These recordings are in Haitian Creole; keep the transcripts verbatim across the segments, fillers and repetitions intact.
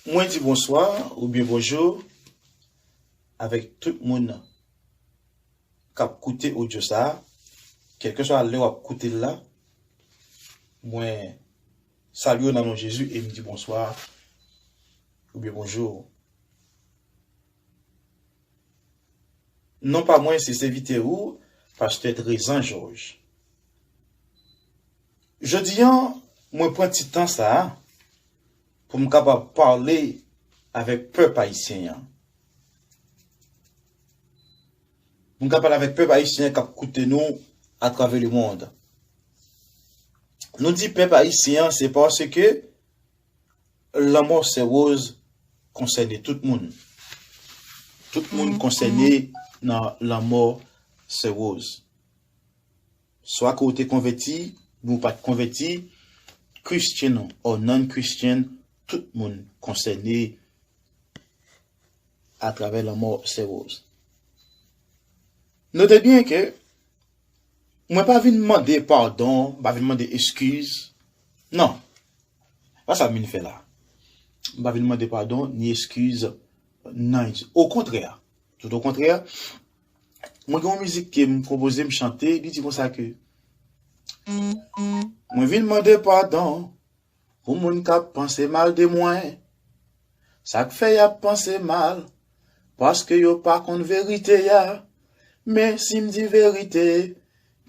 Mwen di bonswa oubyen bonjou avèk tout moun k ap koute odyo sa a, kèlkeswa lè w ap koute l la. Mwen salye w nan non Jezi e m di bonswa oubyen bonjou. Non pa mwen, se sèvitè ou, pastè Trezan Jòj. Jodi a, mwen pran ti tan sa a pou m kapab pale avèk pèp ayisyen an. Pou m ka pale avèk pèp ayisyen an k ap koute nou atravè lemonn. Nou di pèp ayisyen an, se paske lanmò Sè Woz konsène tout moun. Tout moun konsène nan lanmò Sè Woz. Swa ke w te konvèti, oubyen w pa t konvèti, Christian or non-Christian, tout moun konsène atravè lanmò Sè Woz. Note byen ke mwen pa vin mande padon, m pa vin mande eskiz. Non. Pa sa m vin fè la. M pa vin mande padon ni eskiz nan. Okontrè, tout okontrè, mwen gen yon mizik ke m konpoze, m chante, li di konsa ke mwen vin mande padon pou moun k ap panse mal de mwen. Sa k fè y ap panse mal, paske yo pa konn verite a. Men si m di verite,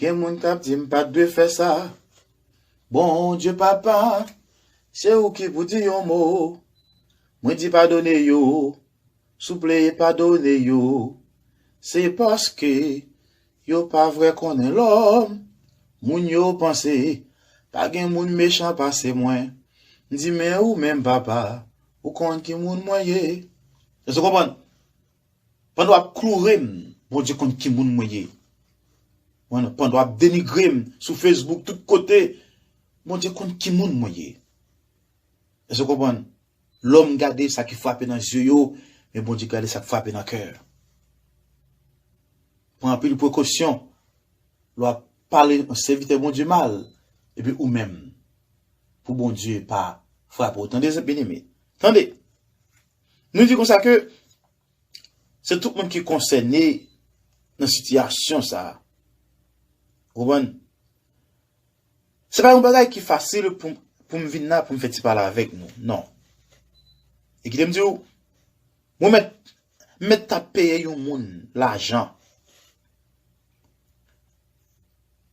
gen moun k ap di m pa t dwe fè sa. Bondye Papa, se ou ki pou di yon mo. Mwen di padone yo, souple padone yo. Se paske yo pa vrè konnen lòm. Moun yo panse pa gen moun mechan pase mwen. M di, men ou menm, Papa, ou konn ki moun mwen ye. Èske w konprann? Pandan w ap kloure m, Bondye konn ki moun mwen ye. Pandan w ap denigre m sou Facebook, tout kote, Bondye konn ki moun mwen ye. Èske w konprann? Lòm gade sa ki frape nan zye yo, men Bondye gade sa k frape nan kè. Pran anpil prekosyon lè w ap pale yon sèvitè Bondye mal, epi ou menm, pou Bondye pa frape w. Tande, byeneme. Tande. Nou di konsa ke se tout moun ki konsène nan sitiyasyon sa a. Ou konprann? Se pa yon bagay ki fasil pou, pou m vin la, pou m fè ti pale avèk nou. Non. E kite m di w, mwen mèt, mèt ta peye yon moun lajan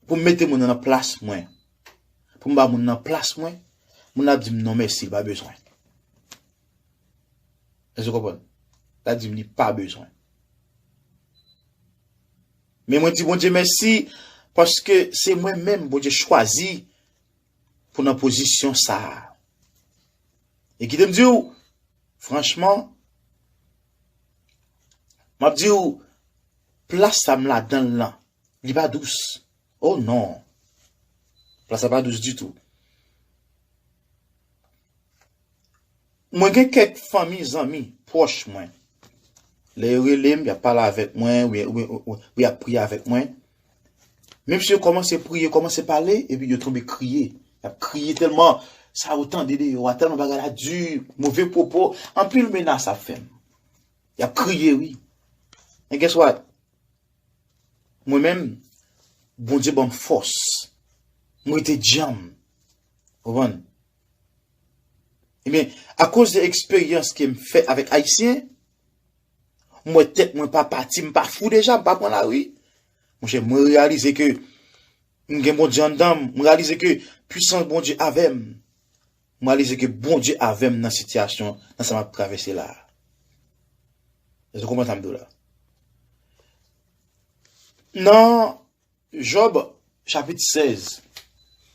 pou m mete moun nan nan plas mwen. Pou m ba moun nan plas mwen, moun nan ap di m non mèsi, li pa bezwen. Èske w konprann? Li ap di m li pa bezwen. Men mwen di Bondye mèsi, paske se mwen menm Bondye chwazi pou nan pozisyon sa a. E kite m di w, franchman, m ap di w, plas sa m ladan l lan, li pa dous. Oh non. Plas la pa dous ditou. Mwen gen kèk fanmi, zanmi, pwòch mwen. Lè yo rele m, y ap pale avèk mwen, wi, wi, wi, wi, y ap priye avèk mwen. Menm si yo kòmanse priye, kòmanse pale, epi yo tonbe kriye. Y ap kriye tèlman sa yo tande deyò a, tèlman bagay la di, move pwopo, anpil menas ap fè m. Y ap kriye, wi. And guess what? Mwen menm, Bondye ban m fòs. Mwen rete djanm. Konprann? Ebyen, akoz de eksperyans ke m fè avèk Ayisyen, m wè tèt mwen pa pati, m pa fou deja, m pa pran lari. Monchè, mwen reyalize ke m gen Bondye anndan m, m reyalize ke pwisans Bondye avè m. M reyalize ke Bondye avè m nan sitiyasyon, nan sa m ap travèse la a. Èske w konprann sa m di w la? Nan Jòb, chapit sèz,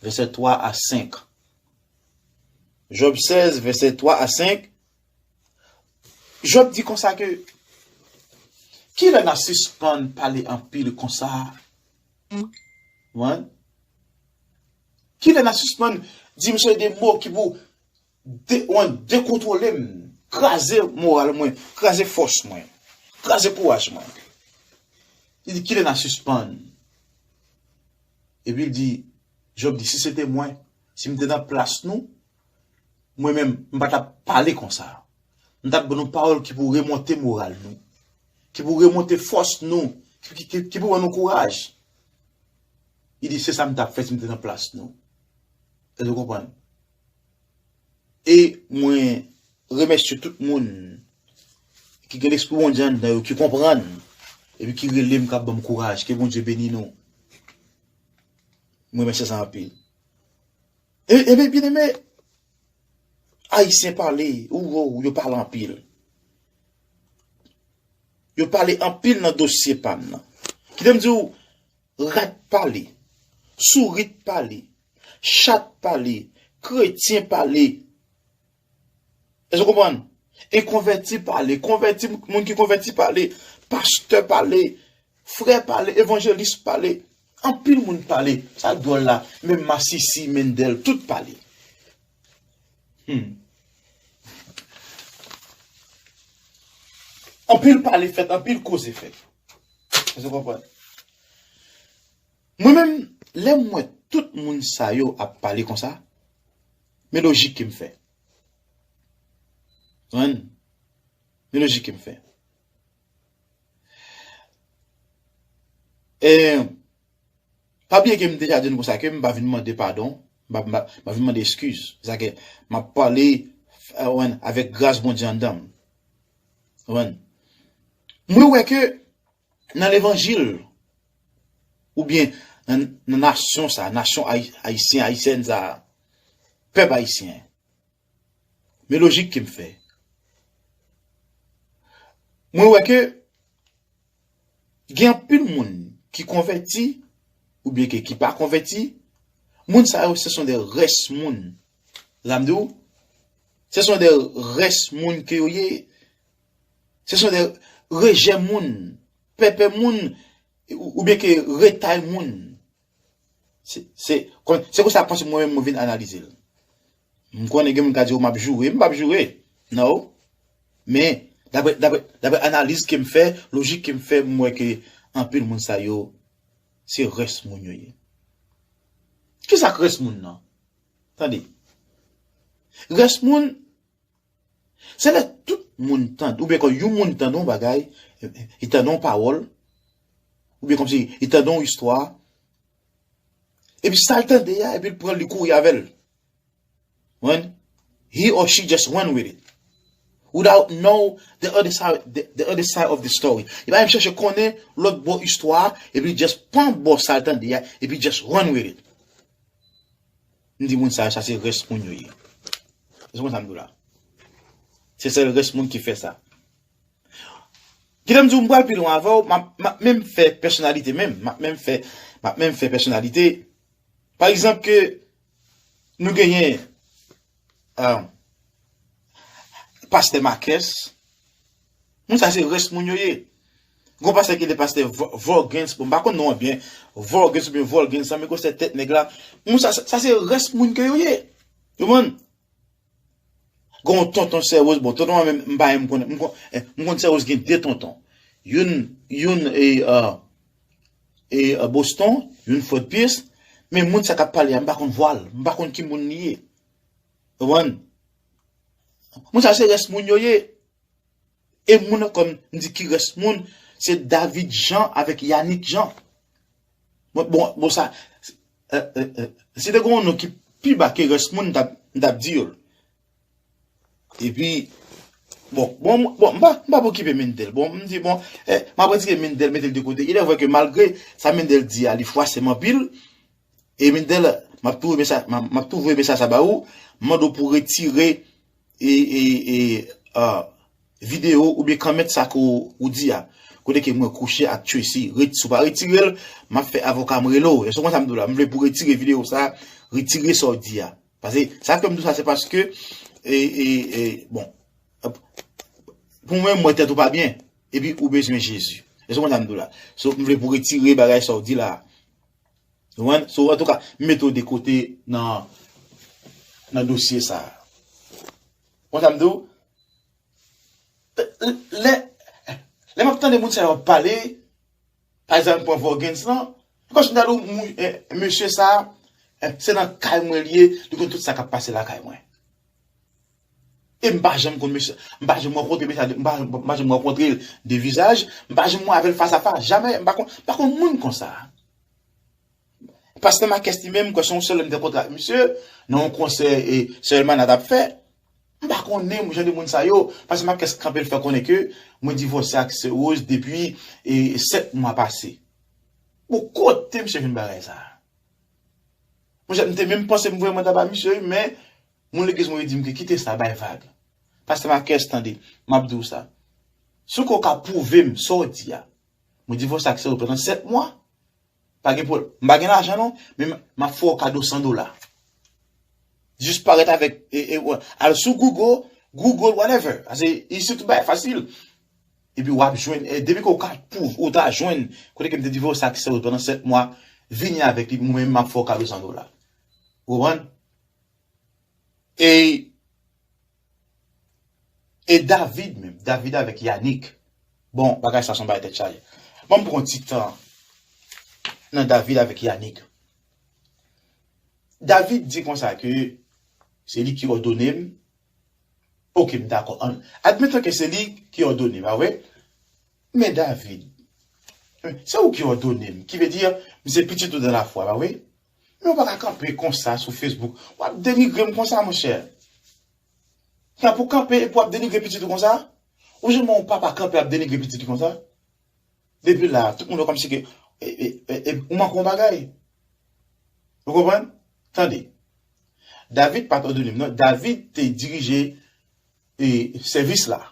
vèsè twa a senk. Jòb sèz, vèsè twa a senk. Jòb di konsa ke, kilè n a sispann pale anpil konsa? Wi. Kilè n a sispann di m seri de mo ki pou de, wi, dekontwole m, kraze moral mwen, kraze fòs mwen, kraze kouraj mwen? Li di, kilè n a sispann? Epi l di, Jòb di, si se te mwen, si m te nan plas nou, mwen menm, m pa t ap pale konsa. M t ap ban nou pawòl ki pou remonte moral nou, ki pou remonte fòs nou, ki, ki, ki, ki pou ban nou kouraj. Li di, se sa m t ap fè si m te nan plas nou. Èske w konprann? E mwen remèsye tout moun ki gen lespri Bondye anndan yo, ki konprann, epi ki rele m, k ap ban m kouraj. Ke Bondye beni nou. Mwen remèsye sa anpil. E, e byen, byeneme, Ayisyen pale, ou, ou, yo pale anpil. Yo pale anpil nan dosye pa m nan. Kite m di w, rat pale, sourit pale, chat pale, kretyen pale. Èske w konprann? Enkonvèti pale, konvèti, moun ki konvèti pale, pastè pale, frè pale, evanjelis pale. Anpil moun pale. Sa dwòl la, menm masisi, Mendel, tout pale. Hmm. Anpil pale fèt, anpil koze fèt. Èske w konprann? Mwen menm, lè m wè tout moun sa yo ap pale konsa, men lojik ke m fè. Konprann? Men lojik ke m fè. E, pa bliye ke m deja di n konsa ke m pa vin mande padon, m pa, m pa, m pa vin mande eskiz. Se sa ke m ap pale, eh, konprann, avèk gras Bondye anndan m. Konprann? Mwen wè ke nan levanjil, oubyen nan, nan nasyon sa, nasyon ayi-, ayisyen, ayisyèn sa, pèp ayisyen. Men lojik ke m fè. Mwen wè ke gen anpil moun ki konvèti, oubyen ke ki pa konvèti, moun sa yo, se son de rès moun. Sa m di w, se son de rès moun ke yo ye, se son de rejè moun, pèpè moun, ou, oubyen ke retay moun. Se, se, kon-, se konsa paske mwen menm mwen vin analize l. M konnen gen moun ka di w m ap joure, m p ap joure. No. Men, daprè, daprè, daprè analiz ke m fè, lojik ke m fè, m wè ke anpil moun sa yo, se rès moun yo ye. Kisa k rès moun nan? Tande. Rès moun, se lè tout moun tande, oubyen kon yon moun tande yon bagay, li tande yon pawòl, oubyen kòmsi li tande yon istwa, epi sa l tande a, epi l pran l, li kouri avè l. When he or she just run with it. Without know the other side, the, the other side of the story. Li pa menm chèche konnen lòt bò istwa a, epi li just pran bò sa l tande a, epi just run with it. M di moun sa yo, sa se rès moun yo ye. Se konsa m di w la. Se sèl rès moun ki fè sa. Kite m di w, m pral pi lwen avè w, m ap, m ap menm fè pèsonalite menm, m ap menm fè, m ap menm fè pèsonalite. Pa egzanp, ke nou genyen, ah, pastè Makès, moun sa se rès moun yo ye. Gon pastè ki rele pastè Vo-, Vorgens, bon, m pa konn non an byen, Vorgens oubyen Volgens, sa, men gon sèt tèt nèg la. Moun sa, sa, sa se rès moun ke yo ye. Ou konprann? Gon tonton Sè Woz, bon, tonton an menm, m pa menm konn, m konn, eh, m konn Sè Woz gen de tonton. Youn, youn, e, ah, e, ah, Boston, youn Fort Pierce, men moun sa k ap pale a, m pa konn vwa l, m pa konn ki moun li ye. Ou konprann? Moun sa se rès moun yo ye. E moun ankò m di ki rès moun, se David Jean avèk Yanick Jean. Bon, bon, bon sa, eh, eh, eh, si te gen yon non ki pi ba ke rès moun, m t ap, m t ap di yo l. Epi, bon, bon, bon, m pa, m p ap okipe Mendel. Bon, m di, bon, eh, m ap retire Mendel, mete l de kote. Il est vrai que malgre sa Mendel di a, li fwase m anpil, e Mendel, m ap toujou renmen sa, m ap, m ap toujou renmen sa, sa ba ou, m mande w pou retire e, e, e, ah, videyo oubyen kòmantè sa ke w, ou di a. Kote ke mwen kouche ak Tracy, ret-, si w pa retire l, m ap fè avoka m rele w. Èske w konn sa m di w la? M vle pou retire videyo sa, retire sa w di a. Paske, sa fè m di w sa, se paske, e, e, e, bon, pou mwen, m wè tèt ou pa byen, epi ou bezwen Jezi. Èske w konn sa m di w la? So, m vle pou retire bagay sa w di la. Ou konprann? So, antouka, m mete w de kote nan, nan dosye sa a. Konn sa m di w? Lè, lè m ap tande moun sa yo ap pale, pa egzanp, pran Vorgens lan, kòmsi m ta di w, mou-, eh, mesye sa a, eh, se nan kay mwen li ye, li konn tout sa k ap pase lakay mwen. E m pa janm konn mesye, m pa janm rankontre mesye, m pa, m pa janm rankontre l de vizaj, m pa janm wè avè l fas a fas, jamè, m pa konn, m pa konn moun konsa. Pastè Marques li menm, m kwè se yon sèl lè m te rankontre ak misye, nan yon konsè e sè Elmana t ap fè. M pa konnen jan de moun sa yo, pastè Marques kanpe l fè konnen ke mwen divòse ak sè Rose depi e sèt mwa pase. Bon, kote misye jwenn bagay sa? Monchè, m te menm panse m voye manda ba misye, wi, men moun legliz mwen yo di m ke kite sa, bay vag. Pastè Marques, tande, m ap di w sa. Si w kwè w ka pwouve m sa w di a, mwen divòse ak sè Rose pandan sèt mwa, pa gen pwoblèm. M pa gen lajan non, men m, m ap fè w kado san dola. Jis parèt avèk, e, e, al sou Google, Google, whatever. Ase, isi tout bagay fasil. Epi w ap jwenn, e, depi ke w ka pwouve, ou ta jwenn, kote ke m te divòse ak sè Rose pandan sèt mwa, vini avèk li, mwen menm m ap fè w kado san dola. Ou konprann? E, e David menm, David avèk Yannick. Bon, bagay sa se yon bagay tèt chaje. Ban m pran yon ti tan nan David avèk Yannick. David di konsa ke se li ki òdone m. Oke, m dakò. An, admeton ke se li ki òdone, pa vre? Men David, se ou ki òdone m, ki vle di, m se pitit ou dan lafwa, pa vre? Men w pa ka kanpe konsa sou Facebook. W ap denigre m konsa, monchè. Kè pou kanpe epi w ap denigre pitit ou konsa? Ou janm wè yon papa kanpe ap denigre pitit li konsa? Depi la, tout moun wè kòmsi ke, e, e, e, e, ou manke yon bagay. Ou konprann? Tande. David pa t òdone m, non. David te dirije, e, sèvis la.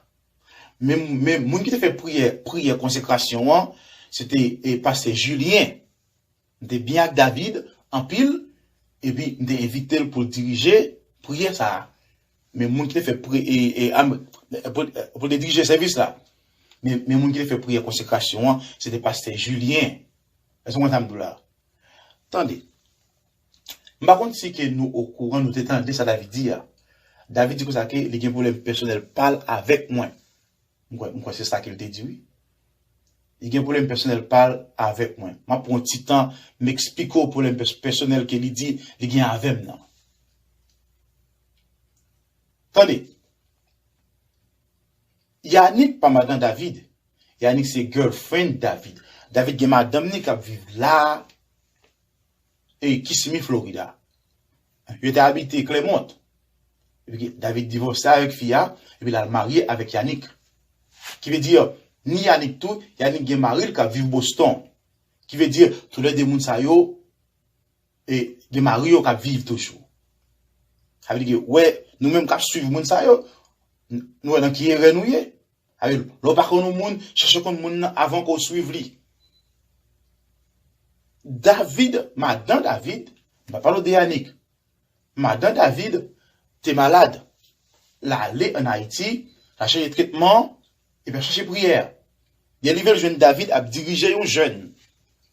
Men, men moun ki te fè priyè, priyè konsekrasyon an, se te, e, pastè Julien. M te byen ak David anpil, epi m te envite l pou l dirije priyè sa a. Men moun ki te fè pri-, e, e, am-, pou, pou l te dirije sèvis la. Men, men moun ki te fè priyè konsekrasyon an, se te pastè Julien. Èske w konn sa m di w la? Tande. M pa konn si ke nou okouran, nou te tande sa David di a. David di konsa ke li gen pwoblèm pèsonèl pa l avèk mwen. M kwè, m kwè se sa ke l te di, wi. Li gen pwoblèm pèsonèl pa l avèk mwen. M ap pran yon ti tan, m eksplike w pwoblèm pès-, pèsonèl ke li di li gen avè m nan. Tande. Yannick pa madan David. Yannick se girlfriend David. David gen madanm ni k ap viv la, e Kissimmee, Florida. Yo te abite Clermont. Epi David divòse avèk fi a, epi l al marye avèk Yannick. Ki vle di, ni Yannick tou, Yannick gen mari l k ap viv Boston. Ki vle di, toulède moun sa yo, e, gen mari yo k ap viv toujou. Sa vle di ke, wè, nou menm k ap swiv moun sa yo, n-, nou wè nan ki erè nou ye. Sa vle di, lè w pa konn yon moun, chèche konn moun nan avan ke w swiv li. David, madan David, m pa pale w de Yannick. Madan David te malad. L ale ann Ayiti, l al chèche tretman, epi l al chèche priyè. Lè l rive, l jwenn David ap dirije yon jèn.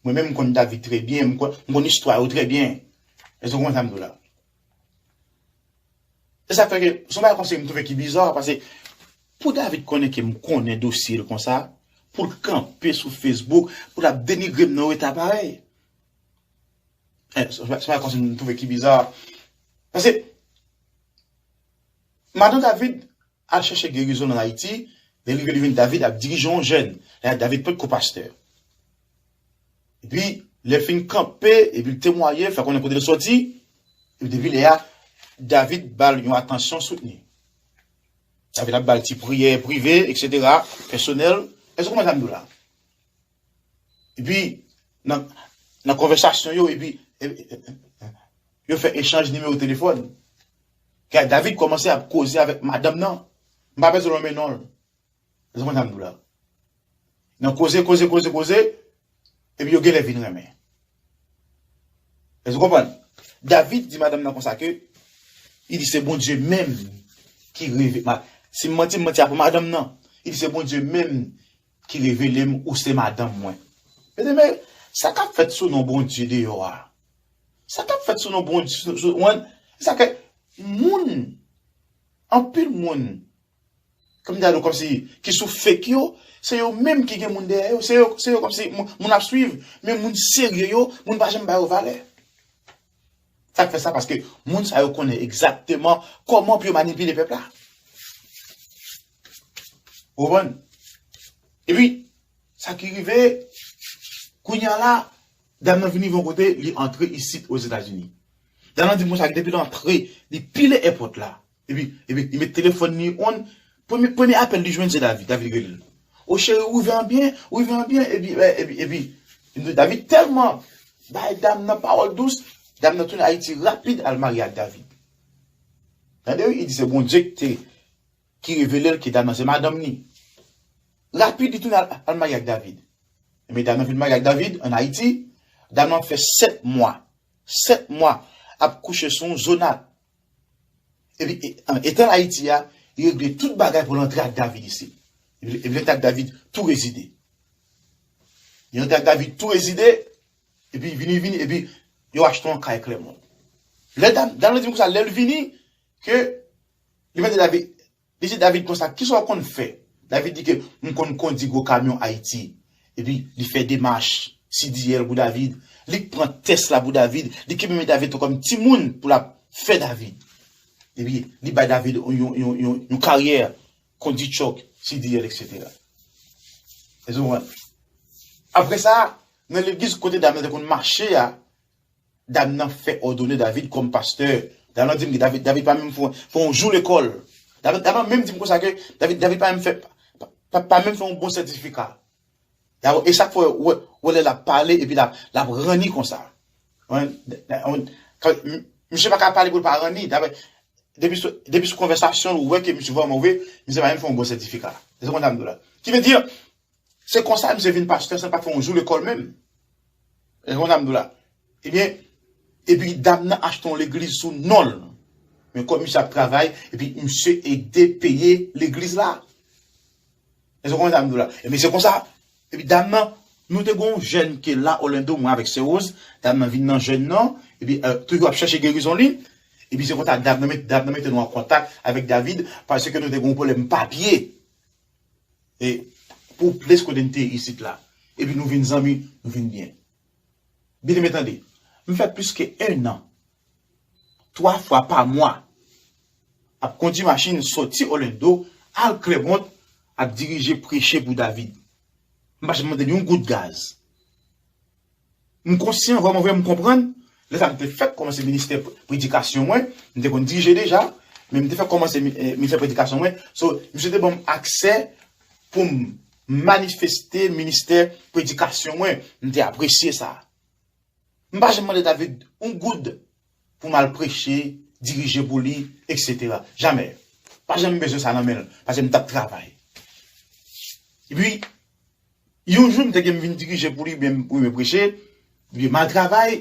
Mwen menm, m konn David trè byen, m konn, m konn istwa yo trè byen. Èske w konprann sa m di w la? E sa fè ke, se yon bagay konsa m twouve ki biza, paske pou David konnen ke m konnen dosye l konsa, pou l kanpe sou Facebook, pou l ap denigre m nan yon eta parèy. E, se yon bagay konsa m twouve ki biza. Paske, madan David al chèche gerizon ann Ayiti, lè l rive, li jwenn David ap dirije yon jèn. Lè a David potko pastè. Epi, lè l fin kanpe, epi l temwaye, fè konnen kote l sòti, epi depi lè a, David ba l yon atansyon soutni. David ap ba l ti priyè prive, etsetera, pèsonèl. Èske w konprann sa m di w la? Epi, nan, nan konvèsasyon yo, epi, e, e, e, yo fè echanj nimewo telefòn. Kè David kòmanse ap koze avèk madanm nan. M pa bezwen nonmen non l. Èske w konn sa m di w la? Nan koze, koze, koze, koze, epi yo genlè vin renmen. Èske w konprann? David di madanm nan konsa ke, li di se Bondye menm ki reve-, ma-, si m manti, m manti apre madanm nan. Li di se Bondye menm ki revele m ou se madanm mwen. Medam, sa k ap fèt sou non Bondye deyò a? Sa k ap fèt sou non Bondye, sou, sou, wan, sa ke moun, anpil moun, kòm m ta di w, kòmsi, ki sou fake yo, se yo menm ki gen moun dèyè yo, se yo, se yo kòmsi moun, moun ap swiv, men moun serye yo, moun pa janm ba yo valè. Sa k fè sa, paske moun sa yo konnen egzakteman kòman pou yo manipile pèp la. Ou konprann? Epi, sa ki rive, kounye a la, dam nan vin rive yon kote, li antre isit Ozetazini. Dam nan di m konsa, depi l antre, li pile èpòt la. Epi, epi, li met telefòn li on. Premye, premye apèl li jwenn se David. David rele l. O cheri, ou rive an byen, ou rive an byen. Epi, eh, epi, epi, David tèlman bay dam nan pawòl dous, dam nan tounen Ayiti rapid al marye ak David. Tande wi, li di se Bondye ki te, ki revele l ke dam nan se madanm li. Rapid, li tounen al, al marye ak David. Ebyen, dam nan vin marye ak David ann Ayiti. Dam nan fè sèt mwa. Sèt mwa ap kouche sou yon zonat. Epi, e, an, etan Ayiti a, li regle tout bagay pou l antre ak David isit. Epi, epi l antre ak David tou rezide. Li antre ak David tou rezide, epi vini, vini, epi yo achte yon kay Clermont. Lè dam, dam nan di m konsa, lè l vini, ke li mande David, li di David konsa, kisa w konn fè? David di ke m konn kondi gwo kamyon Ayiti. Epi li fè demach C D L pou David. Li pran tès la pou David. Li kenbe men David tankou kòm timoun pou l ap fè David. Epi li bay David yon, yon, yon, yon, yon karyè, kondi truck, C D L, et cetera. Èske w konprann? Apre sa, nan legliz kote dam nan te konn mache a, dam nan fè òdone David kòm pastè. Dam nan di m ke David, David pa menm fè, fè yon jou lekòl. Dam, dam nan menm di m konsa ke David, David pa menm fè, pa, pa, pa menm fè yon bon sètifika. Dabò, e sa k fè w wè, wè lè l ap pale epi l ap, l ap ranni konsa. Wen, wen, kan, m, misye pa ka pale pou l pa ranni. Dabò, depi sou, depi sou konvèsasyon l, ou wè ke misye vrèman vre, misye pa menm fè yon bon sètifika. Se sa m di w la. Ki vle di, se konsa misye vin pastè san l pa fè yon jou lekòl menm. E konsa m di w la. Ebyen, epi dam nan achte yon legliz sou non l. Men kòm misye ap travay, epi misye ede peye legliz la. Èske w konprann sa m di w la? Ebyen, se konsa. Epi dam nan, nou te gen yon jèn ki la Orlando, mwen avèk sè Rose. Dam nan vin nan jèn nan, epi, eh, toujou ap chèche gerizon li. Epi se konsa dam nan met, dam nan mete nou an kontak avèk David, paske nou te gen yon pwoblèm papye. E pou plis kote n te isit la. Epi nou vin zanmi, nou vin byen. Byeneme, tande. M fè plis ke en an, twa fwa pa mwa, ap kondi machin sòti Orlando, al Clermont, ap dirije preche pou David. M pa janm mande l yon goud gaz. M konsyan, vrèman vre, m konprann. Lè sa m te fèk kòmanse ministè predikasyon mwen, m te konn dirije deja, men m te fèk kòmanse mi-, eh, ministè predikasyon mwen. So, misye te ban m aksè pou m manifeste ministè predikasyon mwen. M te apresye sa. M pa janm mande David yon goud pou m al preche, dirije pou li, et cetera. Jamè. Pa janm bezwen sa nan men l, paske m t ap travay. Epi, yon jou, m te gen m vin dirije pou li, oubyen, oubyen preche, epi m al travay,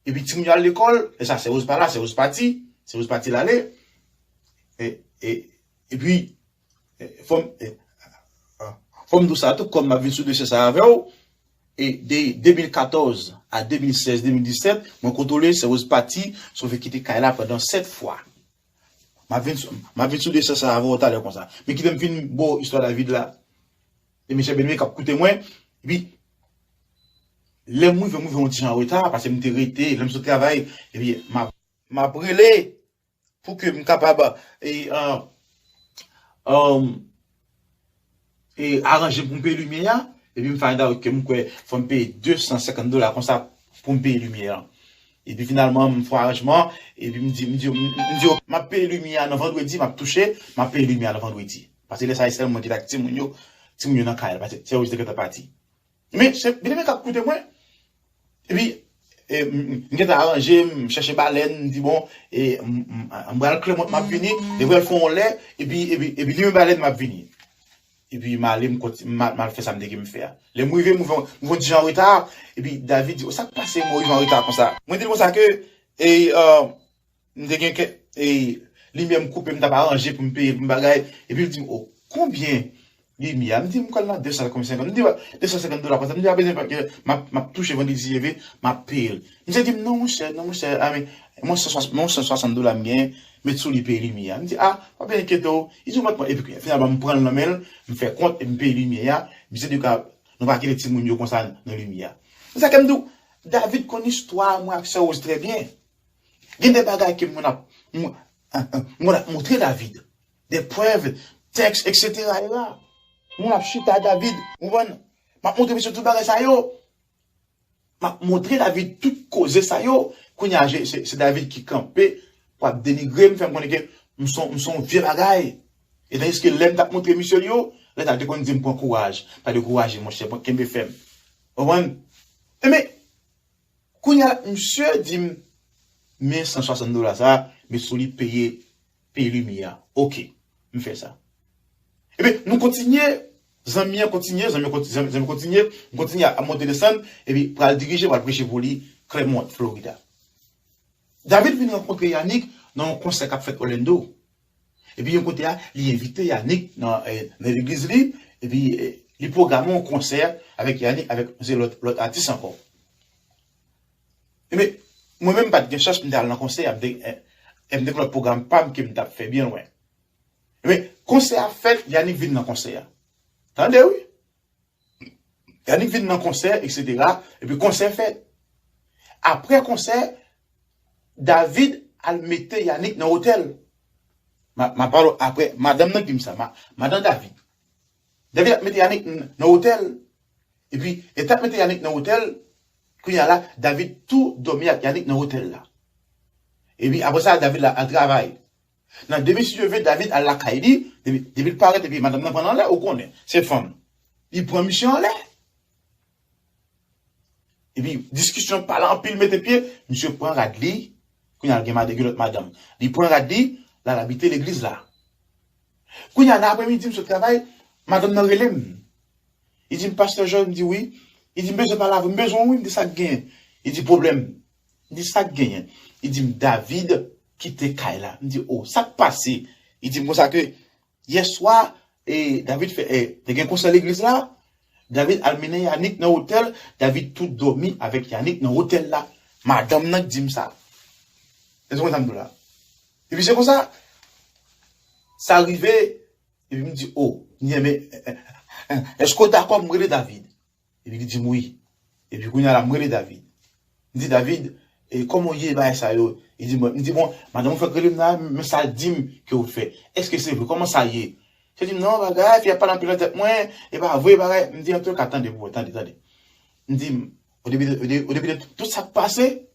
epi timoun yo al lekòl, e sa, sè Rose pa la, sè Rose pati, sè Rose pati l ale, e, e, epi, e, fò m, e, fò m di w sa tou, kòm m ap vin sou dosye sa avè w, e de de mil katòz a de mil sèz, de mil disèt, mwen kontwole sè Rose pati, sove kite kay la pandan sèt fwa. M ap vin sou, m ap vin sou dosye sa avè w talè konsa. Men kite m fin ba w istwa David la. E mesye byeneme k ap koute mwen, epi lè m rive, m rive yon ti jan an reta, paske m te rete, lè m sot travay, epi m ap, m ap rele pou ke m kapab, e, an, an, e, aranje pou m peye limyè a, epi m find out ke m kwè fò m peye de san senkant dola konsa pou m peye limyè a. Epi finalman, m fè aranjman, epi m di, m di, m, m di yo, m ap peye limyè a nan vandredi, m ap touche, m ap peye limyè a nan vandredi. Paske lè sa a, se sèl mwen ki t ak timoun yo, timoun yo nan kay la, paske sè Rose te gentan pati. Men, se, byeneme k ap koute mwen. Epi, e, m, m, m gentan aranje, m chèche balèn, m di, bon, e, m, m, m pral Clermont, m ap vini, epi pral fè yon lè, epi, epi, epi li menm balèn, m ap vini. Epi m ale, m konti-, m al, m al fè sa m te gen m fè a. Lè m rive, m rive, m rive yon ti jan an reta, epi David di, o, sa k pase, mwen rive an reta konsa? Mwen di l konsa ke, e, e, m te gen kèk, e, limyè m koupe, m t ap aranje pou m peye, pou m bagay, epi l di m, o, konbyen limyè a? M di, m kwè l nan de san senkant, m di, de san senkant dola konsa, m di, pa bezwen, paske m ap, m ap touche vandredi, epi m ap peye l. Misye di m, non, monchè, non, monchè, a, men, mwen san swasant, mwen san swasant dola m genyen, met sou li peye limyè a. M di, a, pa bezwen enkyete w. Li di, mwen, epi finalman, m pran l nan men l, m fè kont, epi m peye limyè a. Misye di, ka, nou pa kite timoun yo konsa nan limyè a. Se sa ke m di w, David konn istwa mwen ak sè Rose trè byen. Gen de bagay ke mwen ap, mwen, mwen ap montre David. De prèv, tèks, et cetera e la. Moun ap chita David, ou konprann? M ap montre misye tout bagay sa yo. M ap montre David tout koze sa yo. Kounye a, se, se David ki kanpe pou ap denigre m, fè m konnen ke m son, m son vye bagay. E tandiske lè m t ap montre misye l yo, lè sa te konn di m pran kouraj. Pa dekouraje, monchè, pran kenbe fèm. Ou konprann? Enben, kounye a, misye di m, men san swasant dola sa, met sou li peye, peye limyè a. Oke, m fè sa. Ebyen, nou kontinye, zanmi an kontinye, zanmi an konti-, zanmi, zanmi kontinye, m kontinye ap monte desann, epi pral dirije, pral preche pou li, Clermont, Florida. David vin rankontre Yannick nan yon konsè k ap fèt Orlando. Epi yon kote a, li envite Yannick nan, eh, nan legliz li, epi, eh, li pwograme yon konsè avèk Yannick, avèk se lòt, lòt atis ankò. Ebyen, mwen menm m pa t gen chans, m te al nan konsè a, m te, eh, eh, m te gen lòt pwogram pa m ke m t ap fè byen lwen. Ebyen, konsè a fèt, Yannick vin nan konsè a. Tande, wi. Yannick vin nan konsè, etsetera. Epi konsè fèt. Apre konsè, David al mete Yannick nan otèl. Ma, ma pale apre, madanm nan ki di m sa, ma, madanm David. David ap mete Yannick n-, nan otèl. Epi, e t ap mete Yannick nan otèl, kounye a la, David tou dòmi ak Yannick nan otèl la. Epi, apre sa, David la al travay. Nan demen, si Dye vle, David al lakay li, depi, depi l parèt, epi madanm nan pran l anlè, ou konnen, se fanm. Li pran misye anlè. Epi, diskisyon, pale anpil, mete pye, misye pran rad li, kounye a l gen mad-, gen lòt madanm. Li pran rad li, l al abite legliz la. Kounye a, nan apremidi, m sot travay, madanm nan rele m. Li di m, "Pastè Joel," m di, "Wi." Li di, "M bezwen pale avè w, m bezwen w, wi," m di, "Sa k genyen?" Li di, "Pwoblèm." M di, "Sa k genyen?" Li di m, "David kite kay la." M di, "O, sa k pase?" Li di m konsa ke yè swa, e, David fè, e, te gen konsè legliz la, David al mennen Yannick nan otèl, David tou dòmi avèk Yannick nan otèl la. Madanm nan k di m sa. Èske w konn sa m di w la? Epi se konsa, sa rive, epi m di, "O, m di, enben, èske w dakò m rele David?" Epi li di m, "Wi." Epi kounye a la, m rele David. M di, "David, e kòman w ye, bagay sa yo?" Li di, "Bon," m di, "Bon, madanm ou fèk rele m la, men sa l di m ke w fè. Èske se vre? Kòman sa ye?" Li di m, "Non, bagay, fi a pale anpil nan tèt mwen, e pa vre, bagay." M di, "Antouka, tande, bro, tande, tande." M di, "O depi de, o de, o depi de tout sa k pase,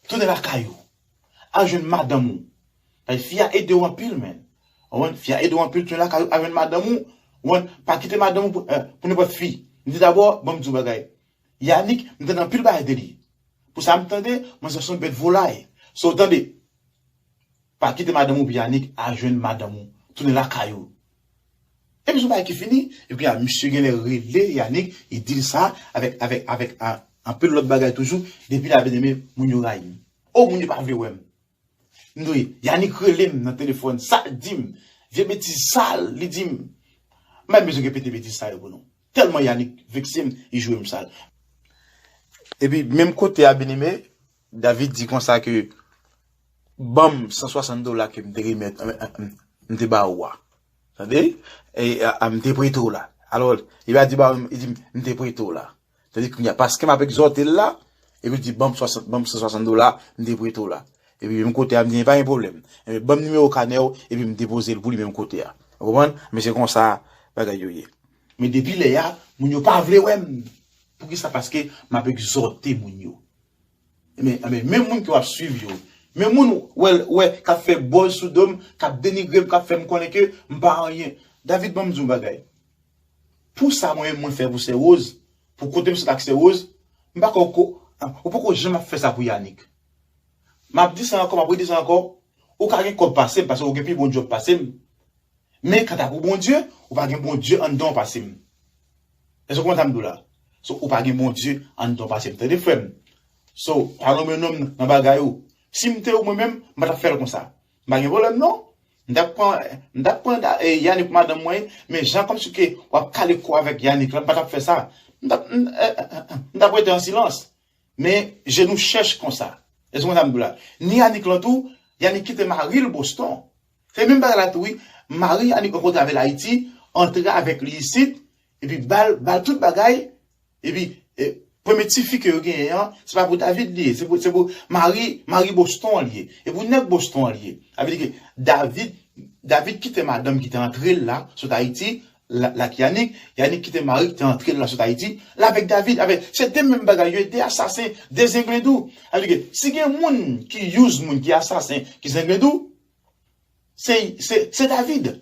tounen lakay ou. Al jwenn madanm ou." Paske fi a ede w anpil, men. Ou konprann? Fi a ede w anpil, tounen lakay ou, al jwenn madanm ou. Ou konprann? Pa kite madanm ou pou, eh, pou nenpòt fi. M di, "Dabò, ban m di w bagay. Yannick, m tande anpil bagay de li. Pou sa m tande, mwen se yon bèt volay. So, tande, pa kite madanm ou pou Yannick, al jwenn madanm ou. Tounen lakay ou." Epi se yon bagay ki fini, epi a, misye genlè rele Yannick, li di l sa, avèk, avèk, avèk, a, anpil lòt bagay toujou, depi la, byeneme, moun yo rayi m. O, moun yo pa vle wè m. M di, Yannick rele m nan telefòn, sa l di m, vye betiz sal, li di m. M pa bezwen repete betiz sa yo pou nou. Tèlman Yannick vekse m, li jwe m sal. Epi, menm kote a, byeneme, David di konsa ke, "Ban m san swasant dola ke m te remèt, m, m, m te ba ou a." Tande? E, a, a, m te prete w la. Alò, li pa di ba ou, li di, "M te prete w la." Tande kounye a, paske m ap egzòte l la, epi l di, "Ban m swasant, ban m san swasant dola, m te prete w la." Epi menm kote a, m di, "Pa gen pwoblèm. Enben, ban m nimewo kanè w, epi m depoze l pou li menm kote a." Ou konprann? Men se konsa bagay yo ye. Men depi lè a, moun yo pa vle wè m. Poukisa? Paske m ap egzòte moun yo. Men, men, menm moun ke w ap swiv yo, menm moun wè, wè, k ap fè buzz sou do m, k ap denigre m, k ap fè m konnen ke m pa anyen. David, ban m di w yon bagay. Pou sa mwen menm mwen fè pou Sè Rose, pou kote m sot ak Sè Rose, m pa kwè ou ko-, ou poko janm ap fè sa pou Yannick. M ap di sa ankò, m ap redi sa ankò, ou ka gen kòb pase m, paske ou gen pi bon djòb pase m. Men kanta pou Bondye, ou pa gen Bondye anndan w pase m. Èske w konprann sa m di w la? So, ou pa gen Bondye anndan w pase m. Tande frè m. So, pa lonmen non m nan bagay ou. Si m te ou mwen menm, m pa t ap fè l konsa. M pa gen pwoblèm non. M t ap pran, m t ap pran da, e, Yannick pou madanm mwen, men jan kòmsi ke w ap kale kò avèk Yannick la, m pa t ap fè sa. M t ap, m, e, e, e, e, m t ap rete an silans. Men je nou chèch konsa. Èske w konn sa m di w la? Ni Yannick lan tou, Yannick kite mari l Boston. Se menm bagay la tou wi. Mari Yannick rankontre avè l Ayiti, antre avèk li isit, epi ba l, ba l tout bagay, epi, e, premye tifi ke yo genyen an, se pa pou David li ye, se pou, se pou mari, mari Boston an li ye. E pou nèg Boston an li ye. Sa vle di ke David, David kite madanm ki te antre l la, sot Ayiti, la, la ki Yanik, Yanik kite mari ki te antre l la sot Ayiti, l avèk David, avèk, se de menm bagay yo, de asasen, de zenglendou. Sa vle di ke si gen moun ki use moun, ki asasen, ki zenglendou, se, se, se David.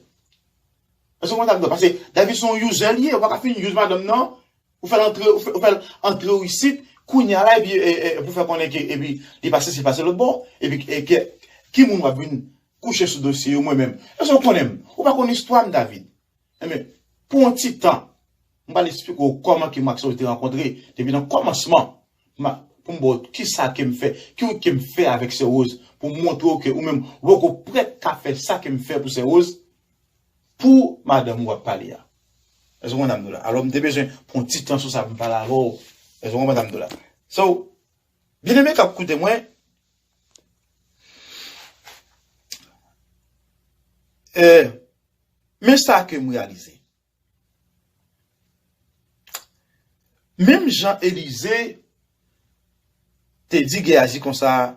Èske w konprann sa m di w la? Paske David se yon user li ye, ou pa ka fin use madanm nan, ou fè l antre, ou fè, ou fè l antre w isit, kounye a la, epi, e, e, pou fè konnen ke, epi, li pase si, pase lòt bò, epi, e, ke, ki moun w ap vin kouche sou dosye yo, mwen menm? Èske w konnen m? Ou pa konn istwa m, David. Enben, pou yon ti tan, m pral esplike w kòman ke m ak Sè Rose te rankontre, depi nan kòmansman, ma, pou m ba w kisa ke m fè, ki wout ke m fè avèk Sè Rose, pou m montre w ke ou menm, ou poko prèt ka fè sa ke m fè pou Sè Rose, pou madanm ou ap pale a. Èske w konprann sa m di w la? Alò, m te bezwen pran yon ti tan sou sa pou m pale avè w. Èske w konprann sa m di w la? So, byeneme k ap koute mwen, eh, men sa ke m reyalize. Menm jan Elize te di Geyazi konsa,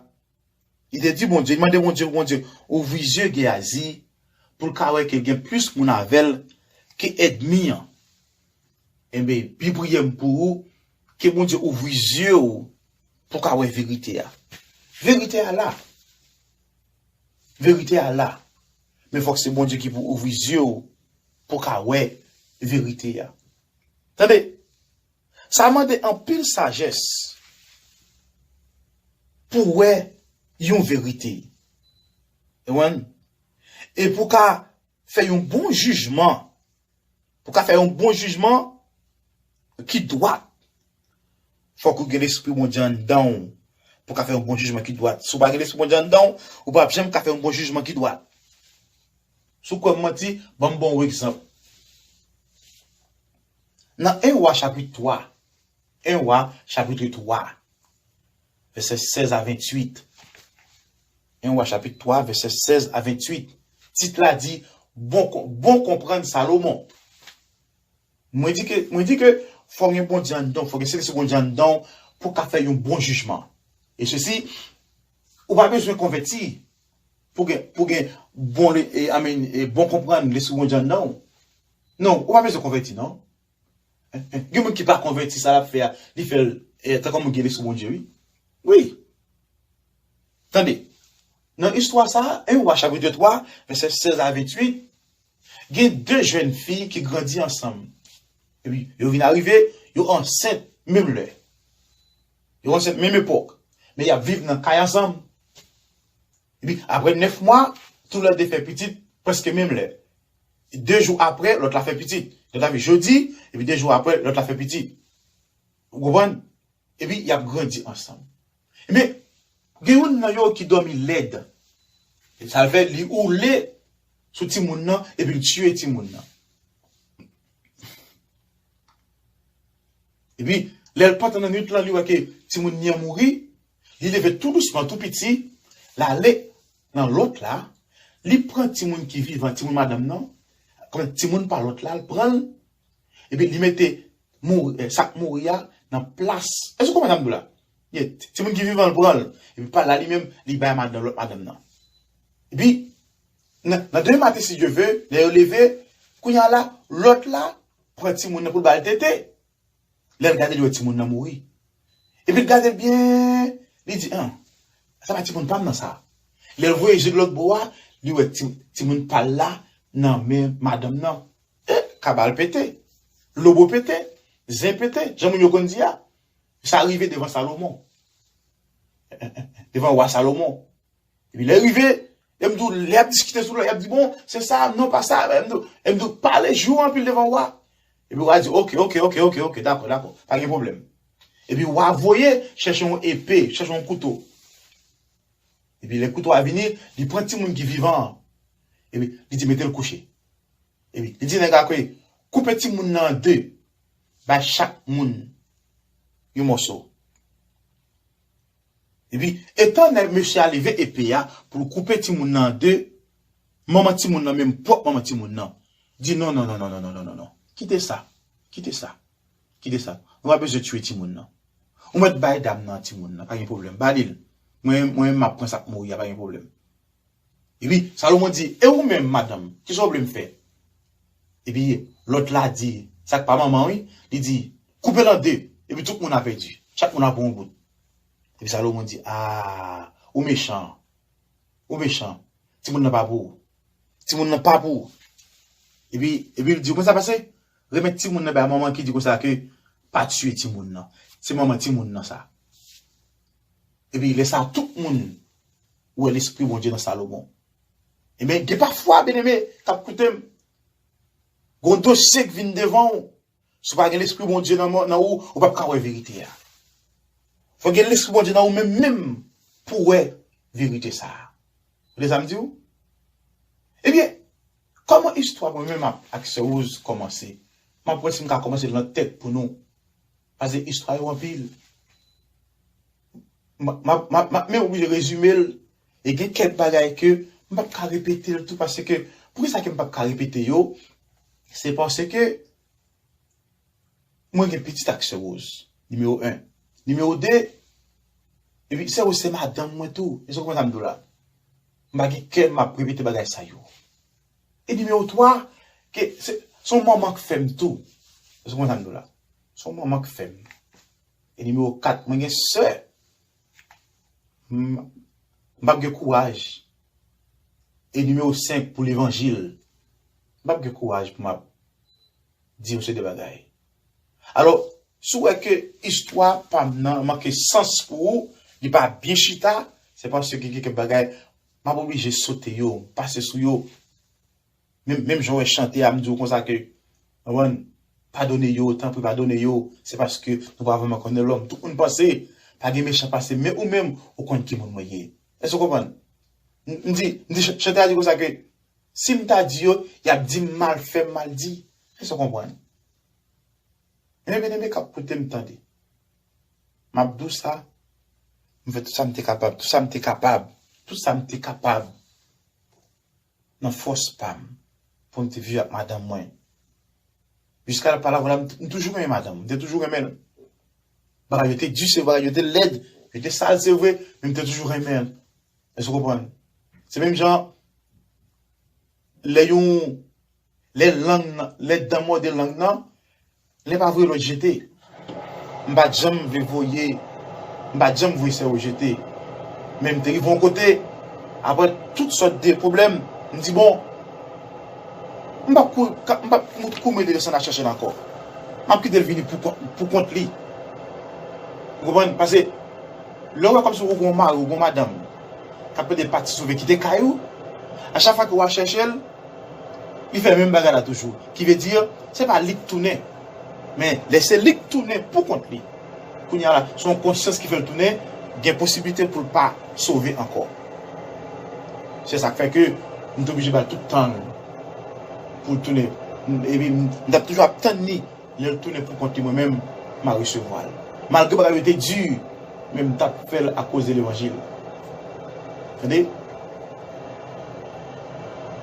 li te di Bondye, li mande Bondye, Bondye, ouvri zye Geyazi pou l ka wè ke gen plis moun avè l ke ènmi an. Enben, pi priyè m pou ou, ke Bondye ouvri zye w pou w ka wè verite a. Verite a la. Verite a la. Men fòk se Bondye ki pou ouvri zye w pou w ka wè verite a. Tande, sa mande anpil sajès pou w wè yon verite. Ou konprann? E pou w ka fè yon bon jijman, pou w ka fè yon bon jijman ki dwat, fòk ou gen Lespri Bondye anndan w pou w ka fè yon bon jijman ki dwat. Si w pa gen Lespri Bondye anndan w, ou p ap janm ka fè yon bon jijman ki dwat. Si w kwè m manti, ban m ba w yon egzanp. Nan en Wa chapit twa, en Wa chapit twa, vèsè sèz a venntuit. En Wa chapit twa, vèsè sèz a venntuit. Tit la di, bon, bon konprann Salomon. Mwen di ke, mwen di ke fò gen Bondye anndan w, fò gen Senkespri Bondye anndan w pou w ka fè yon bon jijman. E sesi, ou pa bezwen konvèti pou gen, pou gen bon, e, I mean, e, bon konprann Lespri Bondye anndan w. Non, ou pa bezwen konvèti, non. Gen moun ki pa konvèti, sa l ap fè a, li fè l, e, tankou moun gen Lespri Bondye, wi. Wi. Tande, nan istwa sa a, en Wa chapit twa, vèsè sèz a venntuit, gen de jèn fi ki grandi ansanm. Epi, yo vin arive, yo ansent menm lè. Yo ansent menm epòk. Men y ap viv nan kay ansanm. Epi, apre nèf mwa, toulède fè pitit prèske menm lè. De jou apre, lòt la fè pitit. Lòt la fè jodi, epi de jou apre, lòt la fè pitit. Ou konprann? Epi, y ap grandi ansanm. Men, gen youn nan yo ki dòmi lèd. E sa l fè, li woule sou timoun nan, epi l tiye timoun nan. Epi, lè l pantan nan nwit lan, li wè ke timoun li an mouri, li leve tou dousman, tou piti, l ale nan lòt la, li pran timoun ki vivan, timoun madanm nan, pran timoun pa lòt la, l pran l, epi li mete mouri, eh, sa k mouri a nan plas. Èske w konprann sa m di w la? Ye, ti, timoun ki vivan, l pran l, epi pa l la li menm, li bay madanm, lòt madanm nan. Epi, nan, nan demen maten, si Dye ve, lè yo leve, kounye a la, lòt la pran timoun nan pou l ba l tete. Lè l gade, li wè timoun nan mouri. Epi l gade l byen, li di, an, sa pa timoun pa m nan sa. Lè l voye je l lòt bò a, li wè ti, timoun pa l la nan men madanm nan. E, kabal pete, lobo pete, zen pete, jan moun yo konn di a. Sa rive devan Salomon. Devan wa Salomon. Epi lè rive, e m di w, lè y ap diskite sou lò, y ap di, bon, se sa, non, pa sa, e m di w, e m di w, pale jou anpil devan wa. Epi wa di, oke, oke, oke, oke, oke, dakò, dakò, pa gen pwoblèm. Epi wa voye chèche yon epe, chèche yon kouto. Epi lè kouto a vini, li pran timoun ki vivan an. Epi li di, mete l kouche. Epi li di nèg la, koupe timoun nan an de, bay chak moun yon mòso. Epi, etan nèg mesye a leve epe a pou l koupe timoun nan an de, manman timoun nan, menm pwòp manman timoun nan, di, non, non, non. Kite sa. Kite sa. Kite sa. Nou pa bezwen tiye timoun nan. Ou mèt bay dam nan timoun nan, pa gen pwoblèm. Ba li l. Mwen, mwen, m ap pran sa k mouri a, pa gen pwoblèm. Epi, Salomon di, e ou menm, madanm, kisa w vle m fè? Epi lòt la di, sa k pa manman wi, li di, koupe l an de. Epi tout moun ap pèdi. Chak moun ap pran yon bout. Epi Salomon di, a, ou mechan. Ou mechan. Timoun nan pa pou ou. Timoun nan pa pou ou. Epi, epi l di, ou konn sa pase? Remèt timoun nan bay manman ki di konsa ke pa tiye timoun nan. Se manman timoun nan sa. Epi lè sa tout moun wè lespri Bondye nan Salomon. Ebyen, gen pafwa, byeneme, k ap koute m, gon dosye k vin devan w, si w pa gen lespri Bondye nan, nan ou, ou p ap ka wè verite a. Fò gen lespri Bondye nan ou menm menm pou w wè verite sa a. Ou tande sa m di w? Ebyen, kòman istwa mwen menm ak, ak sè Rose kòmanse? M ap wè si m ka kòmanse l nan tèt pou nou. Paske istwa yo anpil. M ap, m ap, m ap, m ap men oblije rezime l. E gen kèk bagay ke m p ap ka repete l tou, paske poukisa ke m p ap ka repete yo? Se paske mwen gen pitit ak sè Rose, nimewo en. Nimewo de, epi sè Rose se madanm mwen tou. Èske w konprann sa m di w la? M pa gen kè m ap repete bagay sa yo. E nimewo twa, ke se, se yon manman k fè m tou. Èske w konprann sa m di w la? Se yon manman k fè m. E nimewo kat, mwen gen sè. M, m p ap gen kouraj. E nimewo senk pou levanjil. M p ap gen kouraj pou m ap di yon seri de bagay. Alò, si w wè ke istwa pa m nan manke sans pou ou, li pa byen chita, se paske gen kèk bagay, m ap oblije sote yo, pase sou yo. Menm, menm jan w wè chante a, m di w konsa ke, w konprann, padone yo, tanpri padone yo, se paske nou pa vrèman konnen lòm. Tout moun panse, pa gen mechan pase, men ou menm, ou konn ki moun mwen ye. Èske w konprann? M, m di, m di ch-, chante a di konsa ke, si m ta di yo, y ap di m mal, fè m mal di. Èske w konprann? Ebyen, byeneme k ap koute m, tande. M ap di w sa, m fè tout sa m te kapab, tout sa m te kapab, tout sa m te kapab nan fòs pa m pou m te viv ak madanm mwen. Jiska la, pa la, vwala, m, m toujou renmen madanm, m te toujou renmen l. Bagay yo te di, se vre, yo te lèd, yo te sal, se vre, men m te toujou renmen l. Èske w konprann? Se menm jan, lè yon, lè lang nan, lè dan mòde lang nan, lè pa voye lòt jete. M pa t janm vle voye, m pa t janm voye sè yo jete. Men m te rive yon kote, apre tout sòt de pwoblèm, m di, bon, m p ap kou-, ka-, m p ap mout kou m rete desann al chèche l ankò. M ap kite l vini pou kont, pou kont li. Ou konprann? Paske, lè w wè kòmsi ou gon mari, ou gon madanm, k ap plede pati sove kite kay ou, a chak fwa ke w al chèche l, li fè menm bagay la toujou. Ki vle di, se pa li k tounen. Men, lè se li k tounen pou kont li, kounye a la, se yon konsyans ki fè l tounen, gen posiblite pou l pa sove ankò. Se sa k fè ke m te oblije ba l tout tan l pou l tounen. M, epi m, m t ap toujou ap tann li. Lè l tounen pou kont li, mwen menm, m a resevwa l. Malgre bagay yo te di, men m t ap fè l akoz de levanjil. Tande?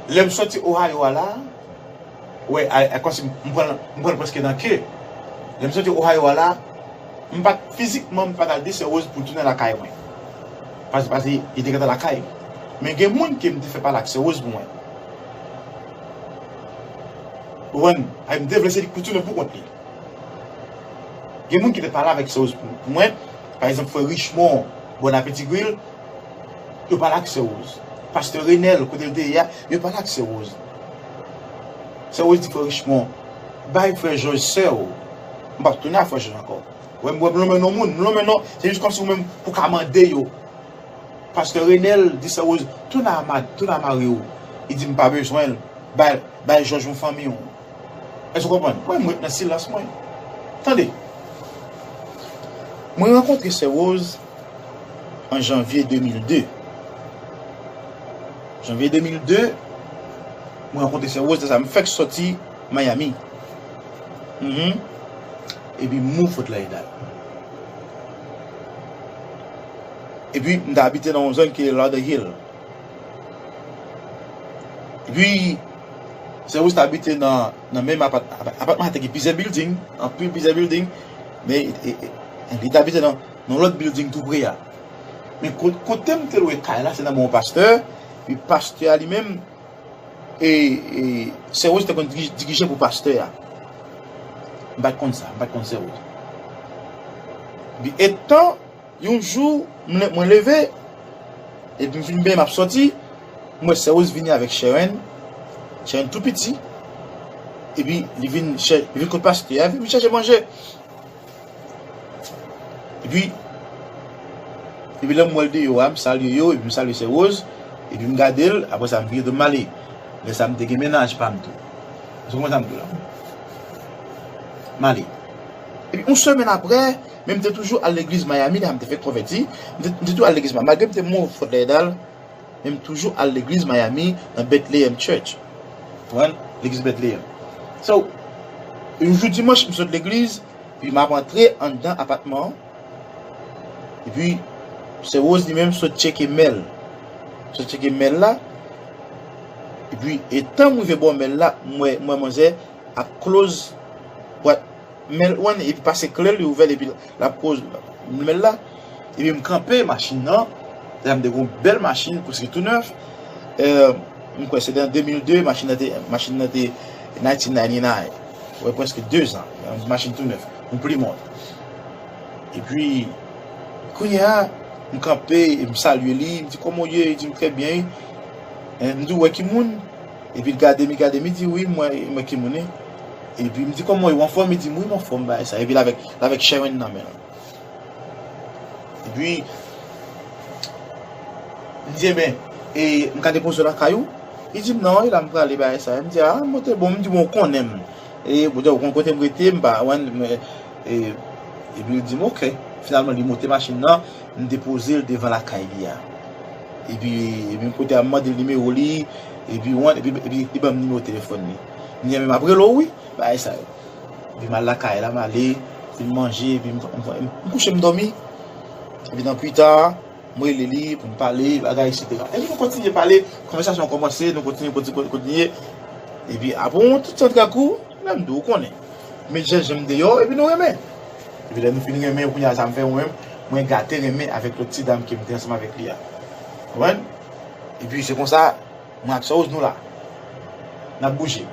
Lè m soti Ohio a la, wè, a, a, kòmsi m pran, m pran l prèske nan ke. Lè m soti Ohio a la, m pa t, fizikman, m pa t al di sè Rose pou l tounen lakay mwen. Paske, paske li te gentan lakay. Men gen moun ke m te fè pale ak sè Rose pou mwen. Ou konprann? Ay, m te vle se li k pou tounen pou kont li. Gen moun ki te pale avèk sè Rose pou, pou mwen. Pa egzanp, frè Richemond, Bon Apeti Grill, yo pale ak sè Rose. Pastè Renel, kote l te ye a, yo pale ak sè Rose. Sè Rose di frè Richemond, bay frè Jòj sè w. M p ap tounen a frè Jòj ankò. Wè, m, wè, m lonmen non moun, m lonmen non, se jis kòmsi ou menm pou ka mande yo. Pastè Renel di sè Rose, tounen a ma-, tounen a mari w. Li di, m pa bezwen l. Bay, bay Jòj yon fanmi w. Èske w konprann? Mwen, m ret nan silans mwen. Tande. Mwen rankontre sè Rose an janvye de mil de. Janvye de mil de, mwen rankontre sè Rose, sa m fèk sòti Miami. Mhm. Epi m move Fort Lauderdale. Epi m t abite nan yon zòn ki rele Lauderhill. Epi, sè Rose t abite nan, nan menm apat-, apat-, apatman sa te gen plizyè building, anpil plizyè building, men e, e, e, li t abite nan, nan lòt building tou pre a. Men ko-, kote m te lwe kay la, se nan men yon pastè, epi pastè a li menm, E, e, Sè Woz te konn dirije pou pastè a. M pa t konn sa, m pa t konn Sè Woz. Etan, yon jou, mwen leve, epi m fin benyen, m ap sòti, m wè Sè Woz vini avèk Sharon, Sharon tou piti, epi li vin, li vin kot pastè a, epi m chache manje. Epi, epi lè m wè l deyò a, m salye yo, epi m salye Sè Woz, epi m gade l, apre sa, m vire do m ale. Lè sa, m te gen mennaj pa m tou. Ou konprann sa m di w la? M ale. Epi, yon semèn apre, men m te toujou al legliz Miami, lè m te fèk konvèti, m te, m te toujou al legliz Miami, malgre m te move Fort Lauderdale, men m toujou al legliz Miami, nan Bethlehem Church. Ou konprann? Legliz Bethlehem. So, yon jou dimanch, m sot legliz, epi m ap antre anndan apatman an. Epi, Sè Woz li menm sot tcheke mèl. Sot tcheke mèl la. Epi, etan m rive bò mèl la, m wè, m wè manzè ap close bwat mèl, ou konprann, epi pase kle l, li ouvè l, epi l ap close mèl la. Epi m kanpe machin nan. Lè m te gen yon bèl machin, prèske tou nèf. Eh, m kwè se nan de mil de, machin nan te, machin nan te nineteen ninety-nine. Wè, prèske de zan. Yon machin tou nèf. Yon Plymouth. Epi, kounye a, m kanpe, e m salye li, m di, "Kòman w ye?" Li di m, "Trè byen." Eh, m di, "W wè ki moun?" Epi l gade m, li gade m, li di, "Wi, m wè, m wè ki moun, wi." Epi m di, "Kòman w ye? W anfòm?" Li di m, "Wi, m anfòm, bagay sa." Epi l avèk, l avèk Sharon nan men l. Epi, m di, "Enben, e m ka depoze w lakay ou?" Li di m, "Non, e la m prale, bagay sa." M di, "A, bon, te bon." M di, "Bon, ou konnen m. E, bon, ou konn kote m rete, m pa, w konn, mwen, e," epi li di m, "Oke." Finalman, li monte machin nan, m depoze l devan lakay li a. Epi, epi kote a, m mande l nimewo li, epi, w konn, epi, epi li ban m nimewo telefòn li. M di, "Enben, m ap rele w, wi, bagay sa yo." Epi m al lakay la, m ale, fin manje, epi m, m, m, m kouche, m dòmi. Epi nan pita, m rele li pou n pale, bagay, etsetera. Epi nou kontinye pale, konvèsasyon an kòmanse, nou kontinye, kontinye, kontinye. Epi apre yon ti tan, trè kou, lè m di w, ou konnen. Met jènjan m deyò, epi nou renmen. Epi lè nou fin renmen, kounye a sa m fè mwen menm, mwen gate renmen avèk lòt ti dam ke m te ansanm avèk li a. Konprann? Epi se konsa, mwen ak Sè Woz nou la. N ap bouje.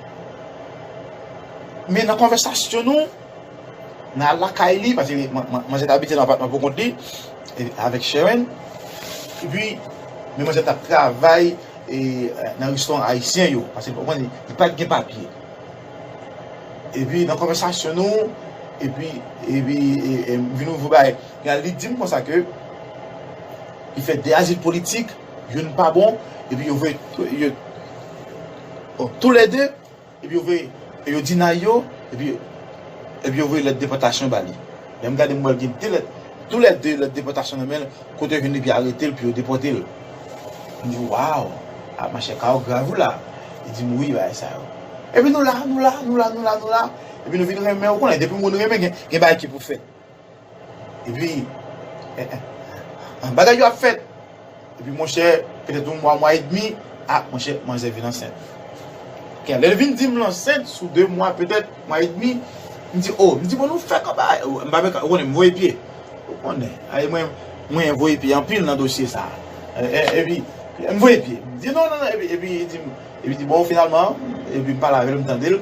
Men nan konvèsasyon nou, n al lakay li, paske man-, man-, manzè te abite nan apatman pou kont li, e, avèk Sharon. Epi, men manzè t ap travay, e, nan restoran ayisyen yo, paske, ou konprann, li, li pa t gen papye. Epi, nan konvèsasyon nou, epi, epi, e, e, m vin ouvri bagay. Li di m konsa ke li fè de azil politik, youn pa bon, epi yo voye, yo, bon, toulède, epi yo voye, e yo deny yo, epi, epi yo voye lèt depòtasyon ba li. Lè m gade, m wè l gen de lèt, toulède lèt depòtasyon nan men l, kote yo vin epi arete l, pou yo depòte l. M di, "Waw, a, monchè, ka w grav wi la." Li di m, "Wi, bagay sa yo." Epi nou la, nou la, nou la, nou la, nou la. Epi nou vin renmen, ou konnen, depi moun renmen, gen, gen bagay ki pou fèt. Epi, eh, eh, bagay yo ap fèt. Epi, monchè, petèt yon mwa, mwa edmi, a, monchè, manzè vin ansent. Lè l vin di m l ansent sou de mwa, petèt, mwa edmi, m di, "O," m di, "Bon, nou fè kanpay." M pa fè, ou konnen, m voye pye. Ou konnen, ay, mwen, mwen voye pye anpil nan dosye sa. E, e, epi, m voye pye. M di, "Non, non, non," epi, epi, li di m, epi, li di, "Bon, finalman," epi m pale avè l, m tande l,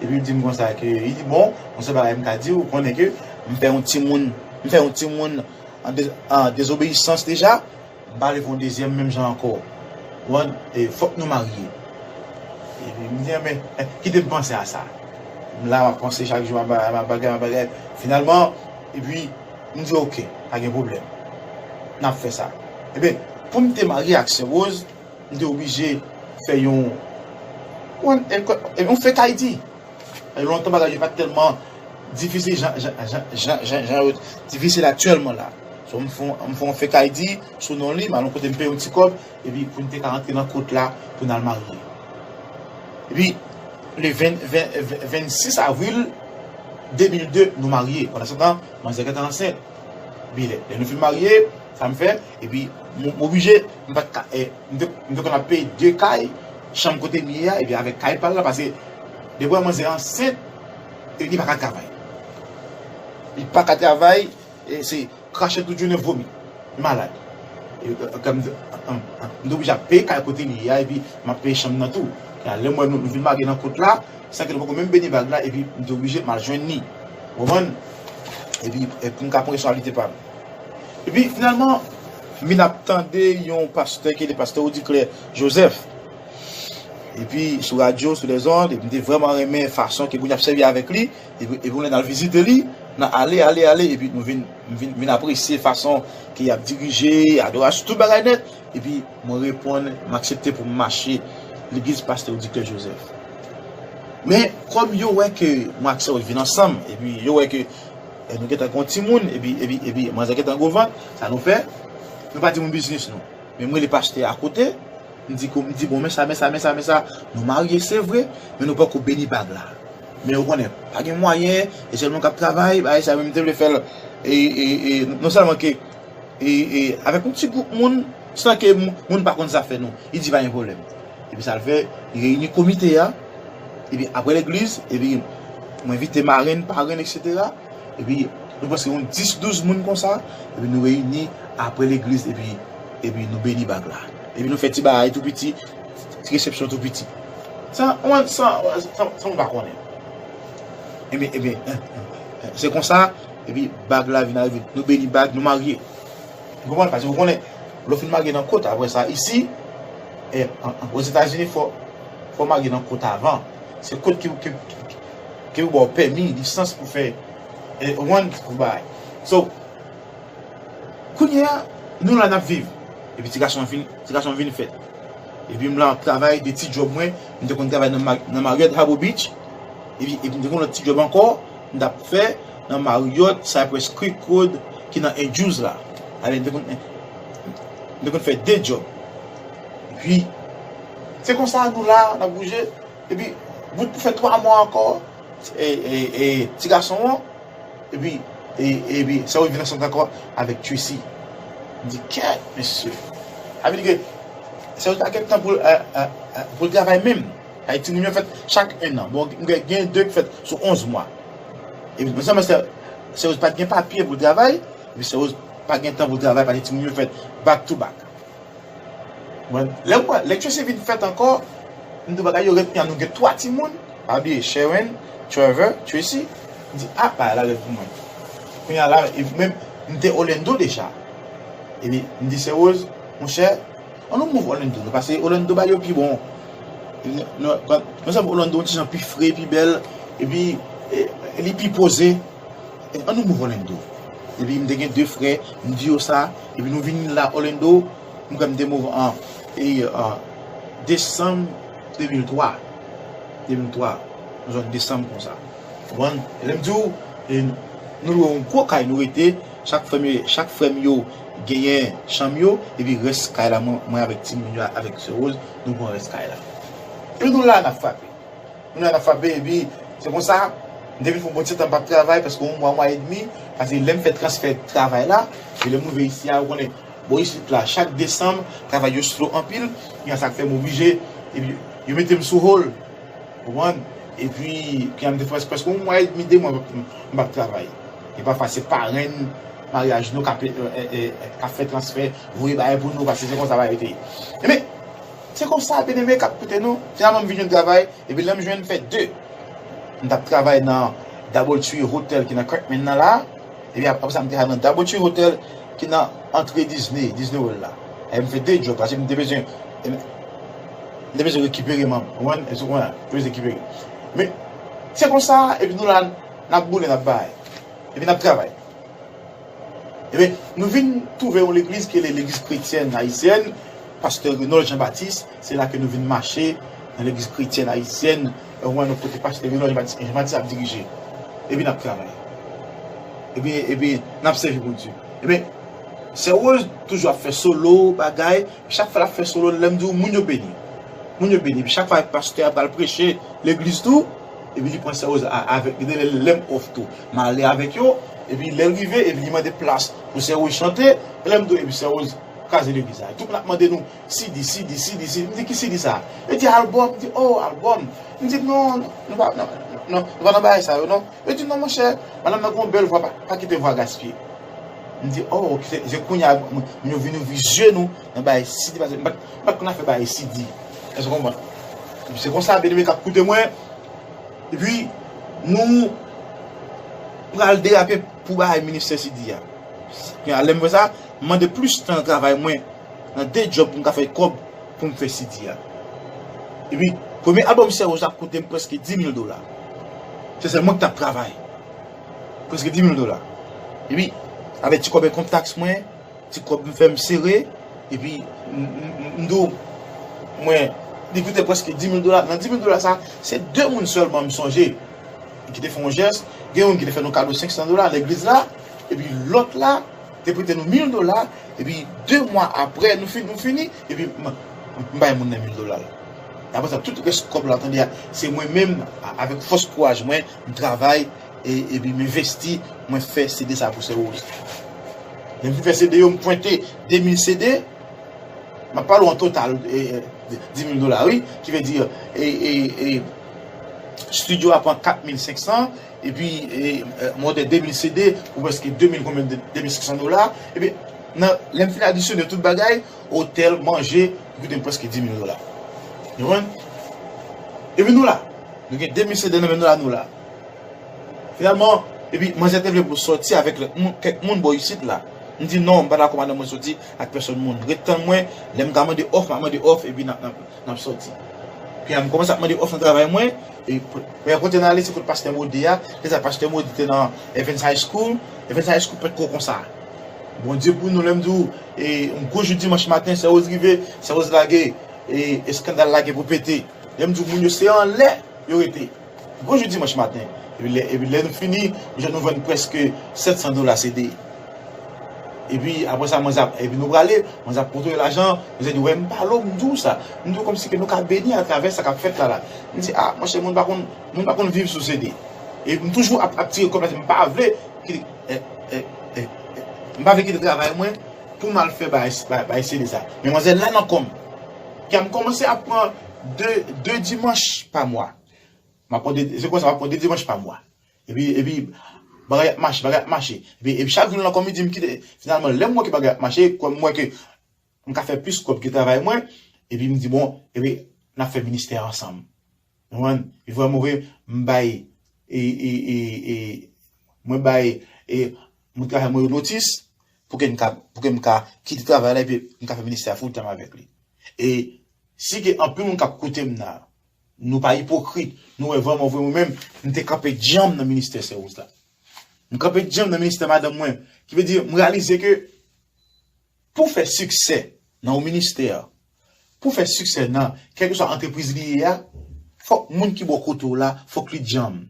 epi l di m konsa ke, li di, "Bon, yon sèl bagay m ka di w, ou konnen ke m fè yon timoun, m fè yon timoun an de-, an dezobeyisans deja, m pa vle fè yon dezyèm menm jan ankò. Ou konprann? E fòk nou marye." Epi m di, "Enben, eh, kite m panse a sa." M la, m ap panse chak jou, m ap, m ap bagay, m ap bagay. Finalman, epi, m di, "Oke, pa gen pwoblèm. N ap fè sa." Enben, pou m te marye ak Sè Woz, m te oblije fè yon, yon, yon fake I D. Lontan bagay yo pa t tèlman difisil jan, jan, jan, jan, jan, jan yo difisil aktyèlman la. So, m fè yon, m fè yon fake I D sou non li, m al yon kote m peye yon ti kòb, epi pou n te ka rantre nan kot la pou n al marye. Epi, le ven, ven, ven, vennsis avril de mil de, nou marye. Pandan se tan, manzè gentan ansent. Epi lè, lè nou fin marye, sa m fè, epi m, m oblije, m pa t ka, eh, m te, m te konn ap peye de kay, chanm kote m ye a, epi avèk kay pa l la, paske depi manzè ansent, e li pa ka travay. Li pa ka travay, e se krache tout jounen, vomi. Li malad. E, e, kòm, m, m, m te oblije ap peye kay kote li ye a, epi m ap peye chanm nan tou. Lè m wè nou, nou vin make nan kot la, san ke nou poko menm beni bag la, epi m te oblije m al jwenn li. Ou konprann? Epi, epi m ka pran responsablite pa m. Epi, finalman, m vin ap tande yon pastè ki rele pastè Audiclair Joseph. Epi, sou radyo, sou lèzond, epi m te vrèman renmen fason ke moun ap sèvi avèk li, epi, epi yon lè n al vizite li, n a ale, ale, ale, epi nou vin, m vin, vin apresye fason ke y ap dirije, adorasyon, tout bagay nèt. Epi mwen reponn, m aksepte pou m mache legliz pastè Audiclair Joseph. Men, kòm yo wè ke mwen ak sè Rose vin ansanm, epi yo wè ke, eh, nou gentan gen yon timoun, epi, epi, epi manzè gentan gwo vant, sa nou fè, nou pa di moun biznis nou. Men mwen rele pastè a kote, m di, m di, bon, men sa, men sa, men sa, men sa, nou marye, se vre, men nou poko beni bag la. Men ou konnen, pa gen mwayen, e sèl mwen k ap travay, bagay sa, men m te vle fè l, e, e, e, non sèlman ke e, e, avèk yon ti gwoup moun, san ke moun, moun pa konn zafè nou. Li di pa gen pwoblèm. Epi sa l fè, li reyini komite a, epi apre legliz, epi mwen envite marenn, parenn, etsetera. Epi nou prèske yon dis, douz moun konsa, epi nou reyini apre legliz, epi, epi nou beni bag la. Epi nou fè ti bagay tou piti, ti resepsyon tou piti. San, san, san, san moun pa konnen. Epi, epi, se konsa, epi bag la vin arive. Nou beni bag, nou marye. Ou konprann? Paske ou konnen, lè w fin marye nan kot, apre sa, isi, e, an, an, Ozetazini, fò, fò w marye nan kot avan. Se kot ki, ki, ki, ki pou ba w pèmi, lisans pou fè, e, ou konprann, pou bay. So, kounye a, nou la n ap viv. Epi ti gason an fin, ti gason an vin fèt. Epi m la ap travay de ti djòb mwen. M te konn travay nan, Ma- nan Marriott Harbour Beach. Epi, epi m te konn lòt ti djòb ankò. M t ap fè nan Marriott Cypress Creek Road ki nan Andrews la. Ale, m te konn, m te konn fè de djòb. Epi, se konsa nou la, n ap bouje. Epi, bout pou fè twa mwa ankò, e, e, e, ti gason an, epi, e, epi, sè Rose vin ansanm ankò avèk Tracy. M di, kèt, mesye. Sa vle di ke sè Rose pa gen tan pou l, e, e, e, pou l travay menm. Ay, timoun yo fèt chak en an. Bon, m gen, gen de ki fèt sou onz mwa. Epi, men sèlman sè, sè Rose pa t gen papye pou l travay, epi sè Rose pa gen tan pou l travay, paske timoun yo fèt back to back. Bon, lè m wè, lè Tracy vin fèt ankò, m di bagay yo rèd, kounye a nou gen twa timoun, pa bliye Sharon, Trevor, Tracy. M di, a, bagay la rèd pou mwen. Kounye a la, epi menm, m te Orlando deja. Epi, m di sè Rose, monchè, ann nou move Orlando, nou pase Orlando ba yo pi bon. Nou, nou, nou sanble Orlando yon ti jan pi fre, pi bèl, epi, e, li pi poze. Ann nou move Orlando. Epi m te gen de frè, m di yo sa, epi nou vin la Orlando, m kwè m te move an, e, an desanm de mil twa. De mil twa, nan zòn desanm konsa. Ou konprann? E lè m di w, e, nou lwe yon gwo kay, nou rete, chak frè m yo, chak frè m yo genyen chanm yo, epi rès kay la, mwen, mwen avèk timoun yo, avèk sè Rose, nou pran rès kay la. Epi nou la, n ap frape. Nou la n ap frape, epi se konsa, m te vin fè yon bon ti tan m p ap travay, prèske yon mwa, mwa edmi, paske lè m fè transfè travay la, e lè m rive isi a, ou konnen, bò isit la, chak desanm, travay yo slow anpil, kounye a sa k fè m oblije, epi yo mete m sou hold, ou konprann? Epi, kounye a m te fè prèske yon mwa edmi, de mwa m p ap, m p ap travay. E pafwa se parenn maryaj nou k ap, e, e, e, k ap fè transfè, voye bagay pou nou, paske se konsa bagay yo te ye. Ebyen, se konsa, byeneme k ap koute nou, finalman m vin jwenn travay, epi lè m jwenn m fè de. M t ap travay nan Doubletree Hotel ki nan Kirkland nan la, epi ap- apre sa m te al nan Doubletree Hotel ki nan antre Disney, Disney World la. Epi m fè de djòb, paske m te bezwen, m te bezwen rekipere manm, ou konprann? Èske ou konprann? Te bezwen rekipere. Men, se konsa, epi nou la, n ap boule, n ap bay. Epi n ap travay. Ebyen, nou vin twouve yon legliz ki rele Legliz Kretyèn Ayisyèn, pastè Renold Jean Baptiste, se la ke nou vin mache nan legliz kretyèn ayisyèn, e, ou wè nou kote pastè Renold Jean Baptiste, Jean Baptiste ap dirije. Epi n ap travay. Epi, epi n ap sèvi Bondye. Ebyen, sè Rose toujou ap fè solo, bagay, chak fwa l ap fè solo, lè m di w, moun yo beni. Moun yo beni. Epi chak fwa pastè a pral preche legliz tou, epi li pran sè Rose a- avèk li, lè, lè m off tou. M ale avèk yo, epi lè l rive, epi li mande plas pou sè Rose chante, lè m di w, epi sè Rose kraze legliz la. Tout moun ap mande nou, C D, C D, C D, C D. M di, ki C D sa? Yo di, albòm. M di, oh, albòm. M di, non, nou pa, non, non, nou pa nan bagay sa yo, non. Yo di, non, monchè, madanm nan gen yon bèl vwa, pa, pa kite vwa gaspiye. M di, oh, ok, se, se kounye a, m, m vin ouvri zye nou nan bagay C D, paske m pa t, m pa t konn afè bagay C D. Èske w konprann? Se konsa, byeneme k ap koute mwen, epi nou pral derape pou bagay ministè C D a. Kounye a, lè m wè sa, m mande plis tan nan travay mwen, nan de djòb pou m ka fè kòb pou m fè C D a. Epi, premye albòm Sè Woz la koute m prèske dis mil dola. Se sèl mwen ki t ap travay. Prèske dis mil dola. Epi, avèk ti kòb enkonm taks mwen, ti kòb m fè m sere, epi m, m, m, m di w, mwen, li koute prèske dis mil dola. Nan dis mil dola sa, se de moun sèlman m sonje ki te fè yon jès. Gen youn ki te fè nou kado senk san dola legliz la, epi lòt la te prete nou mil dola, epi de mwa apre, nou fin, nou fini, epi m, m bay moun nan mil dola la. Apre sa, tout rès kòb la, tande a, se mwen menm, a, avèk fòs kouraj mwen, m travay, e, epi m envesti, mwen fè C D sa pou Sè Woz. Lè m fin fè C D yo, m pwente de mil C D, m ap pale w an total, e, e, dis mil dola, wi, ki vle di, e, e, e, estidyo a pran kat mil senk san, epi, e, e, mòdèl de mil C D pou prèske de mil konbyen, de, de mil senk san dola, epi, nan, lè m fin adisyone tout bagay, otèl, manje, li koute m prèske dis mil dola. Ou konprann? Epi nou la, nou gen de mil C D nan men nou la, nou la. Finalman, epi manzè te vle pou sòti avèk lòt moun, kèk moun bò isit la. M di non, m pa dakò madanm mwen sòti ak pèsòn moun. Ret tann mwen, lè m ka mande òf, m a mande òf, epi n ap, n ap, n ap sòti. Epi m kòmanse ap mande òf nan travay mwen, e premye kote n ale, se kot pastè Mode a, se sa pastè Mode te nan Evans High School, Evans High School potko konsa. Bondye pou nou, lè m di w, e yon gwo jou dimanch maten, Sè Woz rive, Sè Woz lage, e eskandal la gen pou pete. Lè m di w, moun yo se anlè yo rete. Gwo jou dimanch maten. Epi lè, epi lè nou fini, m jwenn nou vann prèske sèt san dola C D. Epi apre sa, manzè ap, epi nou prale, manzè ap kontwole lajan, manzè di, wè, m pale w, m di w sa. M di w kòmsi ke nou ka beni atravè sa k ap fèt la la. M di, a, monchè, moun pa konn, moun pa konn viv sou C D. E m toujou ap, ap tire kòb la, m pa vle kite, e, e, e, e, m pa vle kite travay mwen pou m al fè bagay, bagay, bagay C D sa. Men manzè la nan kò m. Kè m kòmanse ap pran de, de dimanch pa mwa. M ap pran de, se konsa, m ap pran de dimanch pa mwa. Epi, epi, bagay ap mache, bagay ap mache. Epi, epi chak jou nan kò m, li di m kite. Finalman, lè m wè ke bagay ap mache, kòm m wè ke m ka fè plis kòb ke travay mwen, epi m di, bon, epi, n ap fè ministè a ansanm. Ou konprann? Li vrèman vre, m bay, e, e, e, e, mwen bay, e, moun travay mwen yo notis, pou ke m ka, pou ke m ka kite travay la, epi m ka fè ministè a full time avèk li. E si gen anpil moun k ap koute m la, nou pa ipokrit, nou wè vrèman vre mwen menm, m te kanpe djanm nan ministè Sè Woz la. M kanpe djanm nan ministè madanm mwen, ki vle di, m reyalize ke pou fè siksè nan yon ministè, pou fè siksè nan kèlkeswa antrepriz li ye a, fòk moun ki bò kote w la, fòk li djanm.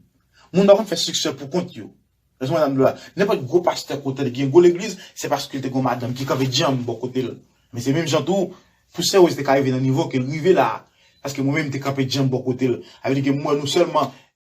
Moun pa konn fè siksè pou kont yo. Èske madanm dlo a? Nenpòt gwo pastè kote l gen gwo legliz, se paske l te gen yon madanm ki kanpe djanm bò kote l. Men se menm jan tou, pou Sè Woz te ka rive nan nivo ke l rive la a. Paske mwen menm, m te kanpe djanm bò kote l. Sa vle di ke m wè nou sèlman,